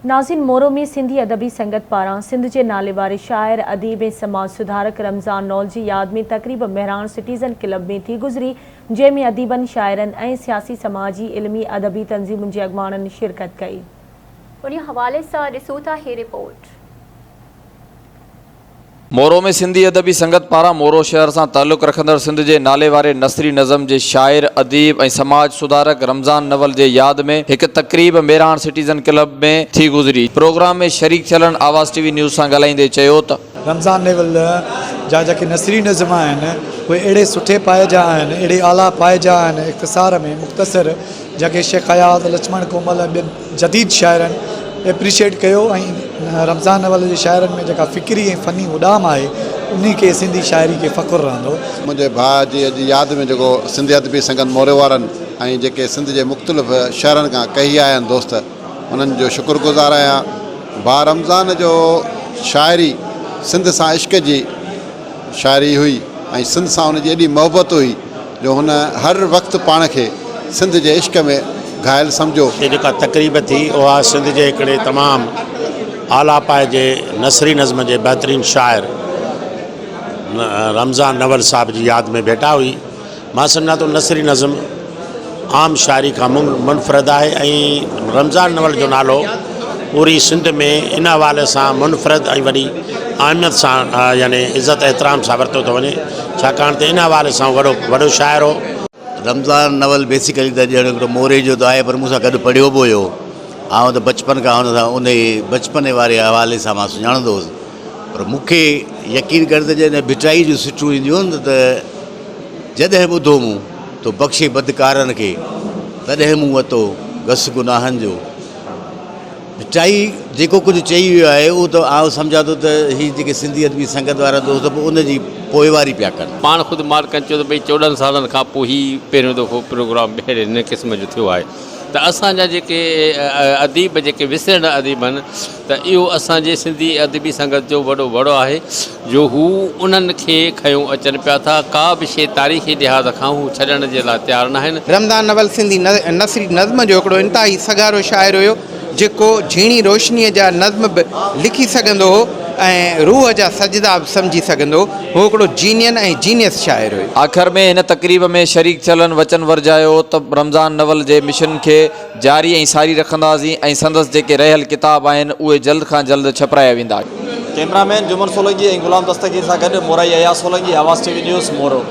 ناظرين مورو ۾ سنڌي ادبي سنگت پاران سنڌ جي ناليواري شاعر، اديب ۽ سماج سڌارڪ رمضان نول جي ياد ۾ تقريب مهراڻ سٽيزن ڪلب ۾ ٿي گذري جنهن ۾ اديبن، شاعرن ۽ سياسي سماجي، علمي، ادبي تنظيمن جي اڳواڻن شرڪت ڪئي. انهي حوالي سان ڏسون ٿا هي رپورٽ. مورو ۾ سنڌي ادبي سنگت پاران مورو شهر سان تعلق رکندڙ سنڌ جي نالي واري نثري نظم جي شاعر، اديب ۽ سماج سڌارڪ رمضان نول جي ياد ۾ هڪ تقريب ميراڻ سٽيزن ڪلب ۾ ٿي گذري. پروگرام ۾ شريڪ ٿيلن آواز ٽي وي نيوز سان ڳالهائيندي چيو ته. رمضان نول جا جيڪي نثري نظم آهن اهي اهڙي سٺي پائي جا آهن، اهڙي اعليٰ پائي جا آهن، اختصار ۾ مختصر جنهن کي شيخ اياز، لڇمڻ ڪومل ۽ ٻين جديد شاعرن ايپريشيٽ ڪيو ۽ رمضان اول جي شاعرن ۾ جيڪا فڪري ۽ فني اڏام آهي انهي کي سنڌي شاعري کي فخر رهندو. منهنجي ڀاء جي اڄ ياد ۾ جيڪو سنڌي ادبي سنگت موري وارن ۽ جيڪي سنڌ جي مختلف شهرن کان ڪهي آيا آهن دوست انهن جو شڪر گذار آهيان. ڀاء رمضان جو شاعري سنڌ سان عشق جي شاعري هئي ۽ سنڌ سان هن جي ايڏي محبت هئي جو هن هر وقت پاڻ کي سنڌ جي عشق ۾ گهايل سمجهيو. هتي جيڪا تقريب ٿي اها سنڌ جي هڪڙي تمام اعليٰ پائي جي نثري نظم جي بهترين شاعر رمضان نول صاحب جي ياد ۾ ڀيٽا هئي. مان سمجهان ٿو نثري نظم عام شاعري کان منفرد آهي ۽ رمضان نول جو نالو پوري سنڌ ۾ ان حوالي سان منفرد ۽ وڏي اهميت سان يعني عزت احترام سان ورتو ٿو وڃي ڇاڪاڻ ته ان حوالي سان وڏو وڏو شاعر هو. رمضان نول بيسيڪلي ته ڄڻ هڪڙو موري جو ته آهي پر مون سان گڏ پڙهيو به هيو آئون ته بچپن کان هن سان انهي بچپن واري حوالي سان مان سڃاڻندو هوس پر مون کي يقين ڪر ته جڏهن ڀٽائي جون سٽون اينديون هن ته جڏهن ٻڌو مون تو بخشي بدڪارن کي تڏهن مون ورتو گس گناهن جو. ڀٽائي جيڪو ڪجهه چئي ويو آهي اهو ته آئون سمجهان ٿو ته هي جيڪي سنڌي ادبي سنگت وارا دوست به ان جي پوئواري پيا ڪن. پاڻ خود مالڪن چيو ته ڀئي 14 سالن کان پوء هي پهريون دفعو پروگرام اهڙي هن قسم جو ٿيو آهي ته اسان جا جيڪي اديب جيڪي وسريل اديب آهن ته اهو اسان جي سنڌي ادبي سنگت جو وڏو وڙ آهي جو هو انهن کي کنيو اچن پيا ٿا، ڪا به شيء تاريخي لحاظ کان هو ڇڏڻ جي لاء تيار ناهن. رمضان نول سنڌي نثري نظم جو هڪڙو انتهائي سگهارو شاعر هيو، جيڪو جهيڻي روشنيء جا نظم به لکي سگهندو هو ۽ روح جا سجدا به سمجهي سگهندو هو. هو هڪڙو جينين ۽ جينيس شاعر هيو. آخر ۾ هن تقريب ۾ شريڪ ٿيلن وچن ورجايو ته رمضان نول جي مشن کي جاري ۽ ساري رکنداسين ۽ سندس جيڪي رهيل ڪتاب آهن اهي جلد کان جلد ڇپرايا ويندا. ڪئميرا مين جمن سولنگي ۽ غلام دستگير سان گڏ Morai Ayaz Solangi, Awaz T V news, Moro.